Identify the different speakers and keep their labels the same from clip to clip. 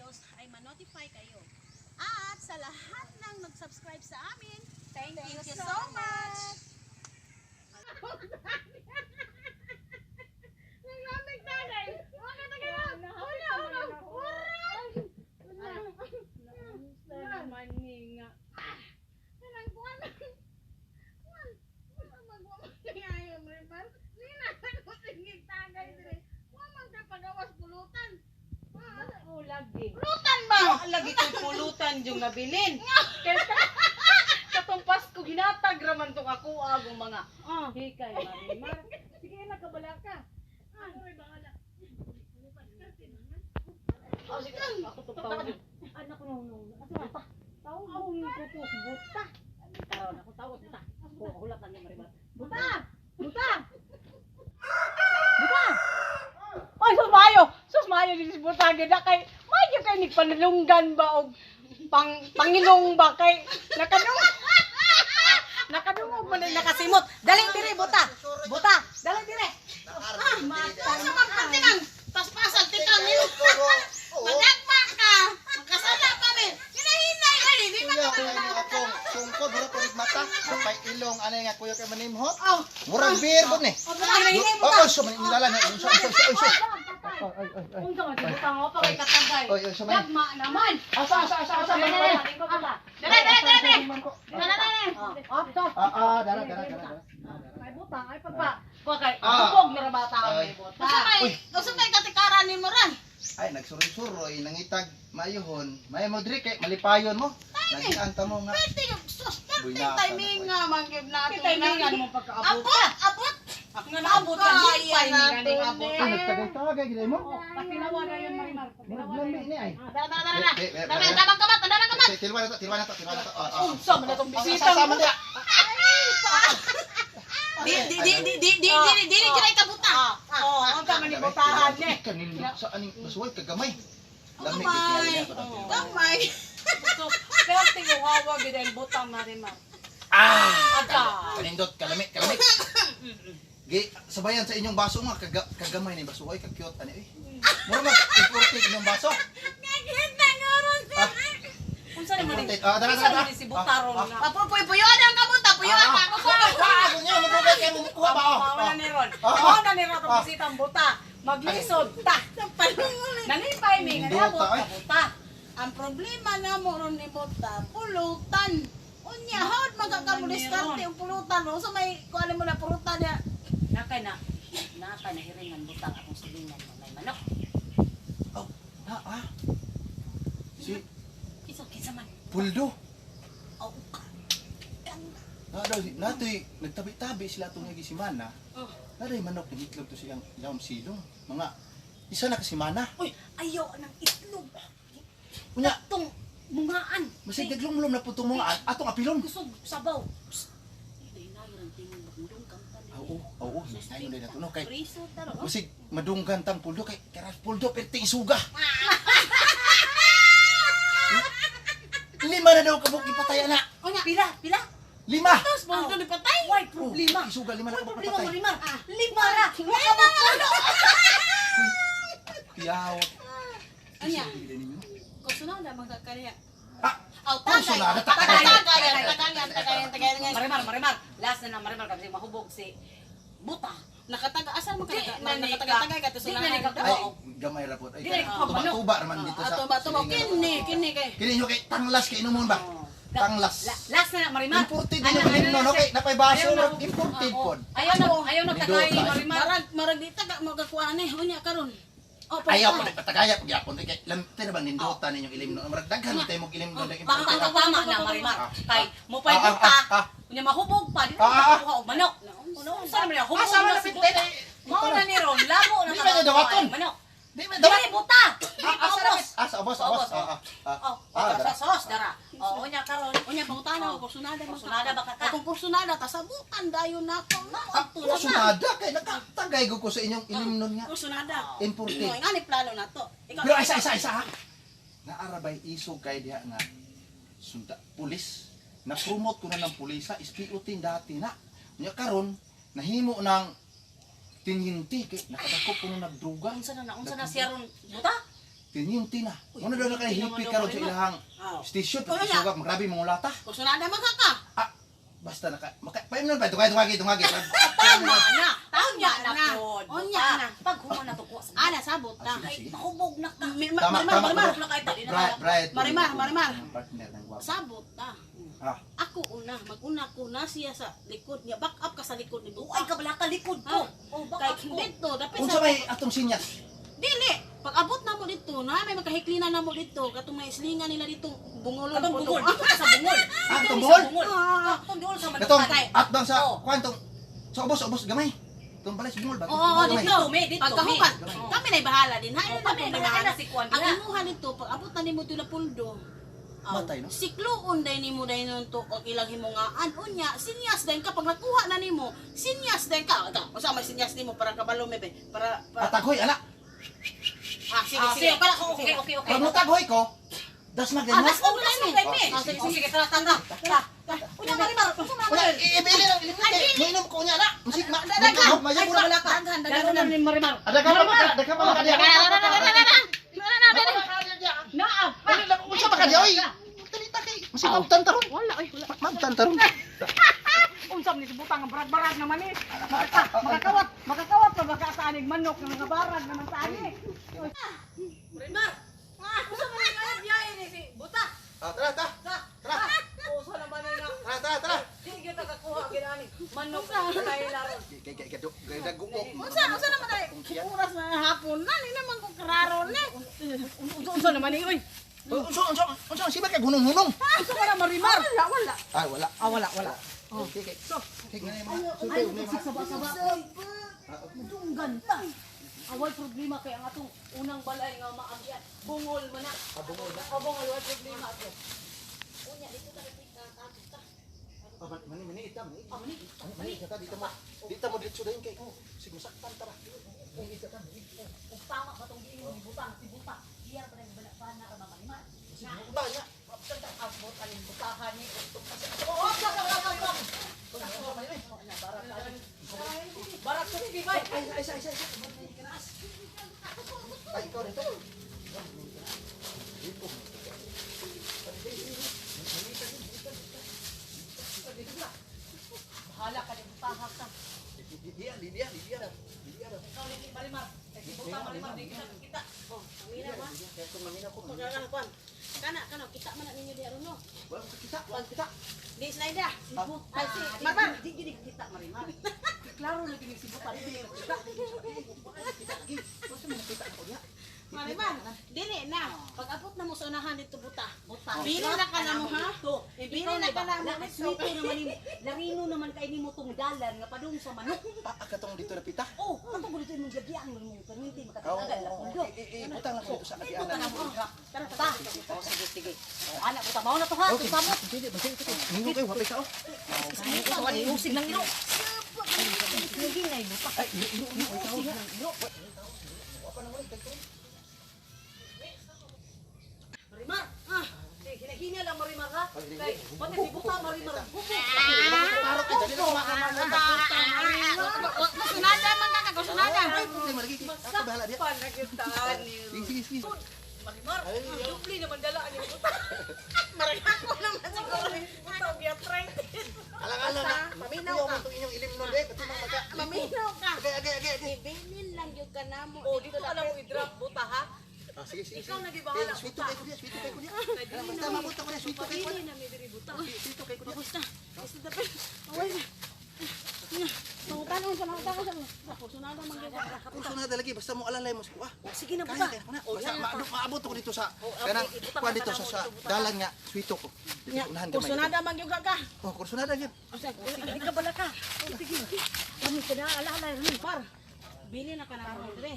Speaker 1: videos ay ma-notify kayo. At sa lahat ng nag-subscribe sa amin, thank you so much! Naglamig tagay! Wala na! Wala! Wala!
Speaker 2: Wala man ni nga.
Speaker 1: Kanang kuwan. Kuwan. Wala magwamay Marimar. Nina ko tingig tagay dire. Wa man ka pagawas pulutan. Ah,
Speaker 2: O lagi.
Speaker 1: pulutan ba?
Speaker 2: Wa lagi ko'y pulutan yung nabilin. Kaya katong Pasko ginatag raman tong ako agong mga
Speaker 1: Ah.
Speaker 2: hikay Marimar. Sige na kabala ka.
Speaker 1: Ano may bahala?
Speaker 2: Oh, sige. Ako to tawag. Anak ko nung nung. Asa ba? Tawag ko to buta. Karon ako tawag buta. Ko hulat lang ni Marimar. Buta! Buta! Buta! Ay, sus maayo. Sus maayo di si buta gid na kay maayo kay nagpanalunggan ba og pang pangilong ba kay nakadung nakadungog man ang nakasimot. Dali dire buta. Buta, dali dire.
Speaker 1: Ah, sa man patinang paspasan tikang nilo. Madagma ka. Magkasala pa ni. Hinahinay ka ni. Di ba
Speaker 3: Kuya,
Speaker 1: ka
Speaker 3: kuya ni akong sungkod, murag kurig mata, kapay ilong, anay nga kuya kay manimhot.
Speaker 1: Oh,
Speaker 3: Murag beer bud ni.
Speaker 1: oh, hinahinay mo
Speaker 3: Oh, oh, so man nilala na. So, so, so, so. Ay, ay, ay.
Speaker 2: Unsa man si buta nga pa kay katagay.
Speaker 3: Oy, oy, sumay.
Speaker 2: Dagma naman.
Speaker 3: Asa, asa, asa, asa, man, man.
Speaker 1: Dali, dali, dali, dali. Dali, dali.
Speaker 3: Ah, ah, dara, dara, dara, dara.
Speaker 2: May butang ay pagpa. Kuha kay
Speaker 3: Ah.
Speaker 2: hubog na ra ba tao
Speaker 3: Ay.
Speaker 2: may buta.
Speaker 1: Usa may katikaran ni mo ran.
Speaker 3: Ay, nagsuroy-suroy, nangitag, mayuhon. May mo diri kay malipayon mo. Nagkanta mo nga.
Speaker 1: Pwede sus, pwede
Speaker 3: Buynaka na,
Speaker 1: timing nga man gyud nato.
Speaker 2: Kita timingan mo pagkaabot.
Speaker 1: Abot, abot.
Speaker 2: Nga naabot ka di
Speaker 1: Kaya
Speaker 2: pa
Speaker 1: na
Speaker 2: ni
Speaker 1: to,
Speaker 2: abot.
Speaker 3: Ah, nagtagay-tagay gid mo.
Speaker 2: Oh, pakilawa na yun Marimar.
Speaker 3: Murag
Speaker 2: Pakilawa na
Speaker 3: lami
Speaker 2: yun.
Speaker 3: ni ay.
Speaker 1: Dara, dara, dara. Dara, tabang kamat, dara kamat.
Speaker 3: Tilwa na to, tilwa na to, tilwa na to. Ah, ah.
Speaker 2: Unsa man atong bisita
Speaker 3: Asa, asa man diya.
Speaker 1: Di di di di di di di di di kay kabuta.
Speaker 2: Oh, unsa man ni butahan ni.
Speaker 3: Kanindot sa aning basuhay kagamay. Lami gid
Speaker 1: Gamay.
Speaker 3: niya to.
Speaker 1: Gamay.
Speaker 2: So, perte ko hawa gid ang butang Marimar.
Speaker 3: Ah!
Speaker 2: Aga.
Speaker 3: Kanindot, kalami, kalami. Gi, sabayan sa inyong baso nga, kagamay ni baso. Ay, ka-cute, ani, eh. Mura mag, imported inyong baso.
Speaker 1: Naghinta nga ron sir.
Speaker 3: Ah,
Speaker 2: Unsa ni man ni?
Speaker 3: imported. Ah, dara,
Speaker 2: Unsa
Speaker 3: dara,
Speaker 2: man ni si butaron
Speaker 3: Ah,
Speaker 2: nga?
Speaker 1: Papupuy puyo ang kabuta, puyo
Speaker 3: Ah,
Speaker 1: ang
Speaker 3: ah. Ah, ako niya, magubay kayo, mumukuha ba, oh.
Speaker 2: Mao na ni ron.
Speaker 3: Ah, ah.
Speaker 2: Mao na ni ron atong
Speaker 3: Ah.
Speaker 2: bisitang buta. Maglisod ta. Nalipay mi nga
Speaker 3: Nindota,
Speaker 2: niabot
Speaker 3: ay.
Speaker 2: ka buta.
Speaker 1: Ang problema na mo ron ni Buta, pulutan. Unya, how'd magkakamuliskarte ang pulutan? No? So may, kung alam mo na pulutan niya.
Speaker 2: Nakay na nakay na hiringan butang akong silingan mo may manok.
Speaker 3: Oh, na, ah. Si
Speaker 2: Kinsa kinsa man?
Speaker 3: Puldo.
Speaker 2: Oh,
Speaker 3: Na daw, natoy, nagtabi-tabi sila itong nagi si Mana.
Speaker 2: Oh.
Speaker 3: Na day manok, ngitlog to siyang yam silong. Mga, isa na kasi Mana.
Speaker 2: Uy, ayaw ng itlog.
Speaker 3: Unya,
Speaker 2: Tong mungaan.
Speaker 3: masig naglumlum na po itong mga atong apilon.
Speaker 2: Kusog sabaw. Psst. Ay, nayo ng tingin ba kung kang tabi.
Speaker 3: Oo, oo, nayo na to no kay
Speaker 1: Priso taro.
Speaker 3: Masig madunggan tang puldo kay karas puldo perti isuga. Lima na daw kabuk ipatay na.
Speaker 1: Unya,
Speaker 2: Pila, pila.
Speaker 3: Lima.
Speaker 1: tapos pulutan ni patay.
Speaker 2: Why problema?
Speaker 3: Oh, isuga lima na
Speaker 2: Why
Speaker 3: kabuk
Speaker 2: problema
Speaker 3: ipatay.
Speaker 2: Marimar? Lima ra. Lima ra.
Speaker 3: Kuyaw.
Speaker 1: Unya,
Speaker 3: Isuga ninyo.
Speaker 1: kusunod na magkakariya.
Speaker 3: Ah,
Speaker 1: Aw, tagay.
Speaker 3: Kusunod,
Speaker 1: Tagay,
Speaker 3: tagay.
Speaker 1: tagay, tagay, tagay, tagay, tagay.
Speaker 2: Marimar, Marimar. Last na na Marimar kasi mahubog si Buta.
Speaker 1: Nakataga, asan mo ka?
Speaker 2: Di na ni
Speaker 1: Nakataga-tagay ka to
Speaker 2: Di na ni ka.
Speaker 3: Ay, gamay ra pod. Ay,
Speaker 2: Dili,
Speaker 3: tuba-tuba raman dito sa.
Speaker 1: Tuba, tuba.
Speaker 3: silingan.
Speaker 1: Kini, kini kay.
Speaker 3: Kini nyo kay tanglas kay inumon ba?
Speaker 2: Oh.
Speaker 3: Tanglas.
Speaker 2: Last na na Marimar.
Speaker 3: Imported
Speaker 2: Ana,
Speaker 3: ninyo
Speaker 2: ana
Speaker 3: ilimnon,
Speaker 2: na
Speaker 3: okay?
Speaker 2: siya.
Speaker 3: Napay baso,
Speaker 2: Ayaw na.
Speaker 3: imported
Speaker 2: Oo.
Speaker 3: pod.
Speaker 2: Ayaw na tagay
Speaker 3: Nindot, ay.
Speaker 2: Marimar.
Speaker 1: Marag, marag di taga magakuha ni. Unya karon. Oh,
Speaker 3: Ayaw ko patagaya pag yapon kay lamti na bang nindutan ninyong ilimnon. Marag daghan tayo mong ilimnon
Speaker 2: Baka
Speaker 3: imported.
Speaker 2: ang tama na Marimar.
Speaker 3: Ah.
Speaker 2: Kay mo pay
Speaker 3: Ah, ah,
Speaker 2: buta.
Speaker 3: ah, ah.
Speaker 2: Unya mahubog pa di
Speaker 3: Ah, ah,
Speaker 2: na
Speaker 3: ah.
Speaker 2: kuha og manok. Unsa man niya hubog
Speaker 3: Ah, sama
Speaker 2: na
Speaker 3: na
Speaker 2: si
Speaker 3: pintay
Speaker 2: buta.
Speaker 3: na-
Speaker 2: Mao na ni ron labo na
Speaker 3: Di ba niya dawaton?
Speaker 2: ay, manok.
Speaker 3: Di man dawat.
Speaker 2: Dili buta. Dili
Speaker 3: Ah, asa
Speaker 2: pa
Speaker 3: na
Speaker 2: ubos.
Speaker 3: Ah, sa ubos, ubos. Ah, ah, ah.
Speaker 2: Oh,
Speaker 3: Ah,
Speaker 2: sa
Speaker 3: dara.
Speaker 2: sos dara. Oh, unya karon.
Speaker 1: Unya pangutana
Speaker 2: Oh.
Speaker 1: ko kursunada man.
Speaker 2: Kursunada ba ka ka?
Speaker 1: Akong kursunada tasabutan dayon nako. No,
Speaker 3: Ah,
Speaker 1: ato na.
Speaker 3: kursunada kay nakatagay ko ko sa inyong ilimnon nga.
Speaker 1: Kursunada.
Speaker 3: Imported.
Speaker 1: No, nga ni plano na to. Ikaw.
Speaker 3: Pero isa isa isa ha. Naarabay isog kay diha nga sunda pulis. Na-promote ko na ng pulisa, SPO-10 dati na. Nya karon nahimo ng tinyinti kay nakadakop ko nung nagdruga.
Speaker 2: Unsa na siya ron buta?
Speaker 3: Tinyente na. Muna daw na kay
Speaker 2: Tinyente
Speaker 3: hipi
Speaker 2: naman daw,
Speaker 3: karon sa
Speaker 2: Marimar.
Speaker 3: ilahang
Speaker 1: Aw.
Speaker 3: station
Speaker 1: Wala.
Speaker 3: pag grabe mga ulata.
Speaker 1: Kursunada man ka ka.
Speaker 3: Ah, basta naka maka paimnon pa tungagi tungagi tungagi.
Speaker 2: Tama na.
Speaker 1: Tama
Speaker 2: Unya
Speaker 1: na.
Speaker 2: na pod.
Speaker 1: Unya na.
Speaker 4: Pag human na to kuha sa
Speaker 1: Ana sabot ta.
Speaker 3: Ah, sige, sige.
Speaker 4: Mahubog na ka.
Speaker 3: Tama,
Speaker 1: Marimar,
Speaker 3: tama,
Speaker 1: Marimar.
Speaker 4: Na kay dali na
Speaker 3: Bright, bright.
Speaker 1: Marimar, Marimar.
Speaker 3: Partner ng guwapo.
Speaker 1: Sabot ta.
Speaker 3: Ah,
Speaker 1: Ako una, maguna ko na siya sa likod niya. Back up ka sa likod ni
Speaker 4: Uay
Speaker 1: Buta.
Speaker 4: ka bala ka likod ko. Oh,
Speaker 1: Kay
Speaker 4: baka ko.
Speaker 1: dito, dapat
Speaker 3: unsa
Speaker 1: sa
Speaker 3: may atong sinyas?
Speaker 1: Dili, pag abot na mo dito, na may makahiklina na mo dito, katong may islingan nila dito, bungolon
Speaker 4: Katong
Speaker 1: po to.
Speaker 4: bungol dito ka sa bungol.
Speaker 3: Ah,
Speaker 4: Dito
Speaker 3: katong
Speaker 4: mi
Speaker 3: bungol?
Speaker 4: sa bungol.
Speaker 1: Ah.
Speaker 4: Katong duol sa
Speaker 3: Katong
Speaker 4: manukan.
Speaker 3: atbang sa
Speaker 4: Oh.
Speaker 3: kuan tong sa ubos ubos gamay. Tong balay sa bungol ba?
Speaker 1: Oo, oo,
Speaker 3: Gamay.
Speaker 1: dito.
Speaker 4: Me, dito,
Speaker 1: Pagkahuman,
Speaker 3: me.
Speaker 1: kami na'y bahala din. Ha,
Speaker 4: Oh,
Speaker 1: na
Speaker 4: kami na'y bahala si Kuan
Speaker 1: Ang
Speaker 4: diha.
Speaker 1: imuha nito, pag abot na nimo tula puldo, aw,
Speaker 3: Matay, no?
Speaker 1: Sikluon day nimo day nun to og ilang himungaan unya sinyas day ka pag nakuha na nimo sinyas day ka. Ata, unsa may sinyas nimo para kabalo me be para, para
Speaker 3: Patagoy ala.
Speaker 1: ah sige
Speaker 4: Ah,
Speaker 1: sige
Speaker 4: sige, para okay, okay, okay.
Speaker 3: Pag mutagoy ko, das
Speaker 1: Ah,
Speaker 3: maganda.
Speaker 1: das mo na
Speaker 4: Oh,
Speaker 1: ni.
Speaker 4: Ah,
Speaker 1: Ah, sige,
Speaker 4: sige,
Speaker 1: sige.
Speaker 4: sige, tara, tara. Tara. Unya Marimar, unsa man
Speaker 3: Wala, ibili lang, ibili. Mainom ko niya na. Musik ma.
Speaker 1: Daghan,
Speaker 3: Maya mura.
Speaker 1: wala ka. Daghan,
Speaker 2: Lalo
Speaker 1: daghan.
Speaker 2: na ni Marimar.
Speaker 3: Daghan pa maka, daghan pa maka diya.
Speaker 2: Naa.
Speaker 3: Unsa ba ka diya oy? Talita kay. Musik mabtan taron.
Speaker 2: Wala oy, wala.
Speaker 3: Mabtan taron.
Speaker 2: Unsa man ni si butang ang barag-barag naman eh. Makakawat, makakawat pa baka sa aning manok ng mga barag naman sa ani.
Speaker 1: Marimar. Ah, unsa man ni kaya biyahe ni si Buta?
Speaker 3: Ah, tara, tara. Tara.
Speaker 2: Usa naman ni nga.
Speaker 3: Tara, tara, tara.
Speaker 2: Di gyud ta kakuha gid ani. Manok ang kay laron.
Speaker 3: Kay kay kay kay daguok.
Speaker 1: Unsa unsa naman ay oras na hapon na ni naman ko klaro ni.
Speaker 2: Unsa unsa naman ni oy.
Speaker 3: Unsa unsa unsa si ba kay hunong-hunong?
Speaker 2: Unsa man na Marimar? Wala, wala.
Speaker 3: Ay, wala.
Speaker 2: Ah, wala, wala.
Speaker 3: Okay, kay. Kay ganay mga.
Speaker 4: Ay, saba-saba. Dunggan ta.
Speaker 2: Away problema kay ang atong unang balay nga maagyan. Bungol man na.
Speaker 3: Ah, bungol na.
Speaker 2: Ah, bungol way problema ato.
Speaker 1: Unya dito ta kita ta.
Speaker 3: Ah, mani mani ita mani. Mani mani ita dito mo. Dito mo diretso dayon kay. Sig masaktan ta ba. Ita ta.
Speaker 4: Ug tama ba tong giingon ni Butang si Buta? Diya pa nang bana ra Marimar.
Speaker 3: Sig ba niya.
Speaker 2: Abot aning butahan ni. Oo, sa sa sa sa. Barak sa bay.
Speaker 3: Ay, ay, ay, ay, ay. Ay, ikaw dito.
Speaker 2: Bahala ka ni butahan ka.
Speaker 3: Diya, diya, diya. Diya.
Speaker 2: Ikaw ni Marimar. Kay si Buta Marimar di kita kita.
Speaker 1: Oh, pamina ba?
Speaker 3: Kaya kung mamina ko.
Speaker 1: Pagkakan Kana kana kita man na ninyo di aron no.
Speaker 3: Wala ko kita, wala kita.
Speaker 1: Di Snyder.
Speaker 4: Buta.
Speaker 1: Ay, si Marimar.
Speaker 4: Di gid kita Marimar.
Speaker 2: Klaro na gini si Buta di gini kita.
Speaker 3: Basta may nakita ako niya.
Speaker 1: Marimar, dili na. Pag abot na mo sa unahan dito buta.
Speaker 4: Buta.
Speaker 1: Bili na ka na mo ha.
Speaker 4: To.
Speaker 1: Ibili na ka na mo.
Speaker 4: Sweeto naman nimo. Larino naman kay nimo tong dalan nga padung sa manok.
Speaker 3: Ah, katong dito na pita.
Speaker 4: Oh, katong dito imong gagiyang mo perminti
Speaker 3: Oo,
Speaker 4: makatagagal la
Speaker 3: oo,
Speaker 4: pundo.
Speaker 3: oo. Butang lang ko dito sa
Speaker 4: Dito ka
Speaker 3: agianan.
Speaker 4: na mo. Tara ta. Oh, sige sige. Oh, anak buta mao na to ha.
Speaker 3: Okay,
Speaker 4: Samot.
Speaker 3: sige, sige, sige. Ningo kayo, wapay ka oh.
Speaker 4: Usig lang iro. Hinay buta.
Speaker 3: Ay, iro, iro, iro, ikaw.
Speaker 4: Usig lang iro.
Speaker 2: Marimar. Ah, hinahina lang Marimar ha. Kay pati si Buta Marimar.
Speaker 3: Parok ka, dali lang kumakamama.
Speaker 1: Kusunada man ka, kusunada.
Speaker 3: Ay, problema lagi. Ako bahala diya.
Speaker 2: Pa na kita ni.
Speaker 3: Sige, sige, sige.
Speaker 2: Marimar, dubli naman dala ani Buta.
Speaker 1: Maragako naman siguro.
Speaker 2: Buta og arthritis.
Speaker 3: Alang-alang na.
Speaker 1: Paminaw
Speaker 3: Kuyaw
Speaker 1: ka.
Speaker 3: man itong inyong ilim nun, eh. Pati mga magka.
Speaker 1: Maminaw ka.
Speaker 3: Agay, agay, agay, agay.
Speaker 1: Ibilin lang yung kanamo.
Speaker 2: Oh, dito ka lang mo i-drop Buta ha.
Speaker 3: Ah, sige, sige.
Speaker 2: Ikaw
Speaker 3: sige.
Speaker 2: na gibahala,
Speaker 3: Eh, sweet to kay ko diya, sweet to kay ko diya. Basta mabuta ko diya, sweet to kay ko
Speaker 2: Dili
Speaker 3: diya.
Speaker 2: na mi diri Buta.
Speaker 3: Sweet to kay ko diya.
Speaker 1: Basta. Basta dapat. Away. Pangutan sa mga tao sa. Kusunada man gyud ka.
Speaker 3: Kung sunod lagi, basta mo alalay mo sa kuha.
Speaker 4: Oh, sige na
Speaker 3: Kaya
Speaker 4: buta.
Speaker 3: kaya ko na. Basta maabot ko dito sa
Speaker 4: Oh, okay,
Speaker 3: kanang
Speaker 4: ibutang
Speaker 3: kuha
Speaker 4: ka
Speaker 3: dito
Speaker 4: na
Speaker 3: sa
Speaker 4: mo,
Speaker 3: sa
Speaker 4: dito, butang.
Speaker 3: dalan nga sweet to ko. Dito sa unahan gamay.
Speaker 1: Kusunada man gyud ka.
Speaker 3: Oh, kursunada gyud.
Speaker 4: Sige, di ka bala ka. Oh, sige. Kami ka na ala-ala rin.
Speaker 1: Par. Bili na ka na mo dire.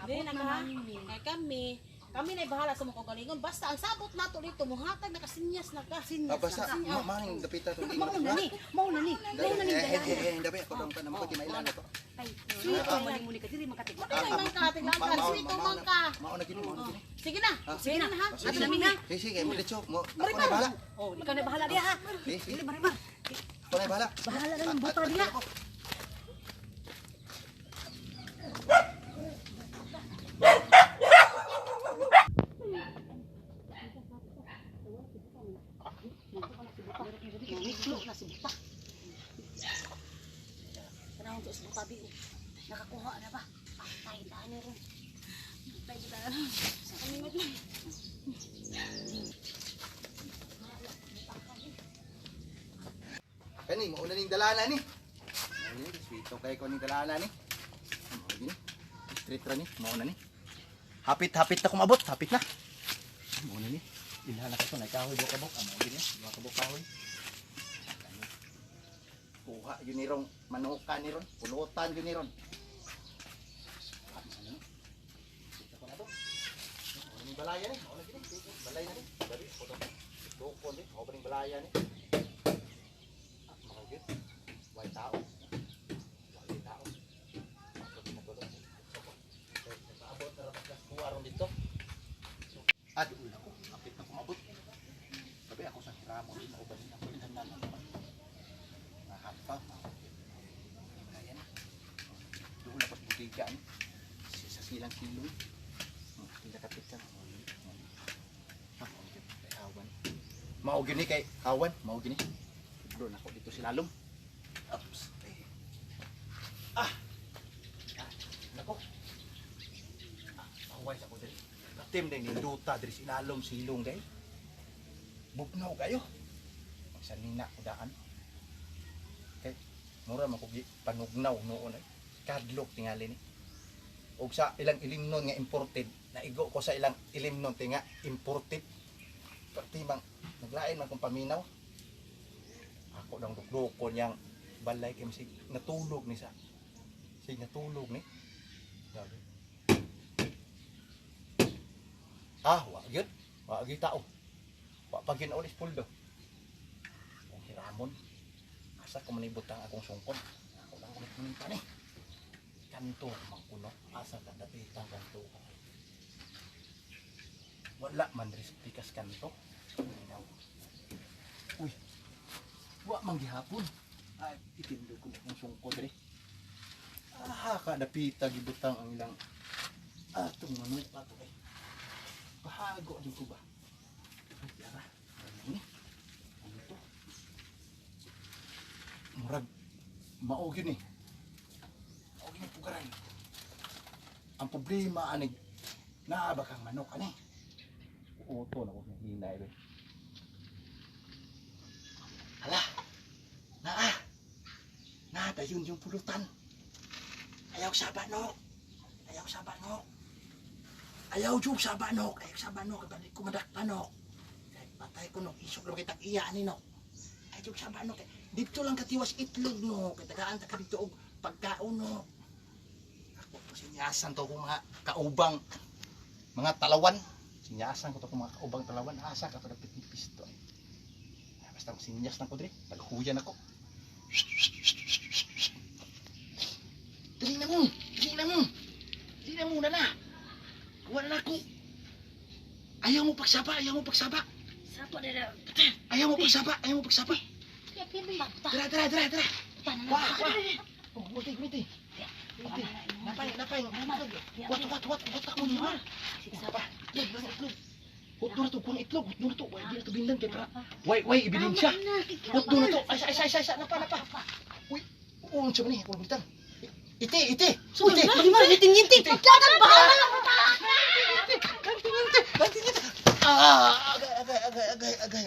Speaker 1: Bili na ka ha. Kay kami, kami na bahala sa mga kagalingon. Basta ang sabot nato dito, muhatag nakasinyas na ka.
Speaker 3: Ah, basta maning dapita tong
Speaker 4: Mao na ni, mao na ni. Mao na ni
Speaker 3: Eh, eh,
Speaker 4: dalan.
Speaker 3: eh, dabi ako dong kanang ko mailan ako.
Speaker 4: Ay, sweet man nimo ni ka diri makatigla.
Speaker 1: Dili man ka, tiglagan, sweet man ka.
Speaker 3: Mao na gini, mao na gini.
Speaker 1: Sige na.
Speaker 3: Ah,
Speaker 1: Sige na ha.
Speaker 3: Ah, sige,
Speaker 4: Ato na mi ha.
Speaker 3: Sige, sige, mo diretso mo. Ako na bahala.
Speaker 4: Oh, ikaw na bahala diha ha.
Speaker 3: Sige, sige.
Speaker 4: Dili Marimar.
Speaker 3: Ako na bahala.
Speaker 4: Bahala na ng buta diha.
Speaker 3: Kani, mauna ning dalana ni. Mauna ni, sweeto kay ko ning dalana ni. Mao gini. Street ra ni, mauna ni. Hapit hapit na kumabot, hapit na. Mauna ni. Ilhan na ko na kahoy duha ka buok, mao gini, duha ka buok kahoy. Kani. Kuha yun ni rong manuka ni ron, pulutan yun ni ron. Kuha ni sana ni. Kita ko na to. Mauna ning balaya ni, mauna gini. Balay na ni. Dali, ko to. Dukon ni, mao ba ning balaya ni. Ah, mga gyud. Way tao. Way tao. Paabot na rapat kuha ron dito. Ah, di ulo ko. Kapit na kumabot. Sabi ako sa hiramo di mauban na ako ilhan na lang. Nahapa. Ayan. Doon na pas butika ni. Sa silang silong. Pinakapit ka. Ah, kay hawan. Mao gyud ni kay hawan, mao gyud ni. Doon ako dito si Lalom. Oops. Ah. Ah, nako. Ah, away sa ko diri. Tim din ni duta diri si Lalom silong day. Bugnaw kayo. Magsanina ko daan. Kay mura man ko gi panugnaw noon ay. Kadlok tingali ni. Og sa ilang ilimnon nga imported, naigo ko sa ilang ilimnon tinga imported. Pati mang naglain man kong paminaw ako dang dukdukon yang balay kay sig natulog ni sa sig natulog ni. Grabe. Ah, wa gyud, wa gyud tao, wa pa gyud ulis puldo. Akong hiramon, asa ko man ibutang akong sungkon? Ako lang ulit kunin pa ni kanto man kuno, asa ka dapitang kanto? Wala man diri sa pikas kanto. Minaw. Uy, wa man gihapon. Ay, itindog ko na akong sungkod diri. Ah, kadapita gibutang ang ilang atong manok ato ay. Bahago din ko ba? Ay, yara. Ano ni? Ano to? Murag mao gyud ni. Mao gyud ni pugaran. Ang problema ani naa ba kang manok ani? Uto na ko hinay be. Hala. Naa. Naa dayon yung pulutan. Ayaw saba no. Ayaw saba no. Ayaw jug saba no. Ayaw saba no. Kay balik ko madakpa no. Kay patay ko no. Isog lang kitang iya ani no. Ayaw jug saba no. Kay dito lang katiwas itlog no. Kay tagaan ta ka dito og pagkaon no. Ako to sinyasan to kung mga kaubang mga talawan. Sinyasan ko to kung mga kaubang talawan. Asa ka to dapit ni pisto ay. Ah, basta sinyas lang ko diri. Paghuyan ako. Dali na mo! Dali na mo! Dali na muna na! Kuha na ako! Ayaw mo pagsaba! Ayaw mo pagsaba!
Speaker 4: Sapa na.
Speaker 3: Ayaw mo pagsaba! Ayaw mo pagsaba! Tara, tara, tara, tara! Wah, wah! Oh, wait, wait, wait. Napay, napay. Wat, wat, wat, wat ako niya. Pa, itlog, itlog. Hutdo na to, kuha ng itlog. Hutdo na to. Why, di na to binlan kay para. Why, why, ebidensya. Hutdo na to. Ay, ay, ay, ay, ay, napa, napa. Uy, oo, unsa man ni? Huwag bitang. Iti, iti. Iti.
Speaker 4: Ngiting-ngiting. Paglagan ba?
Speaker 3: Ah, agay, agay, agay, agay, agay.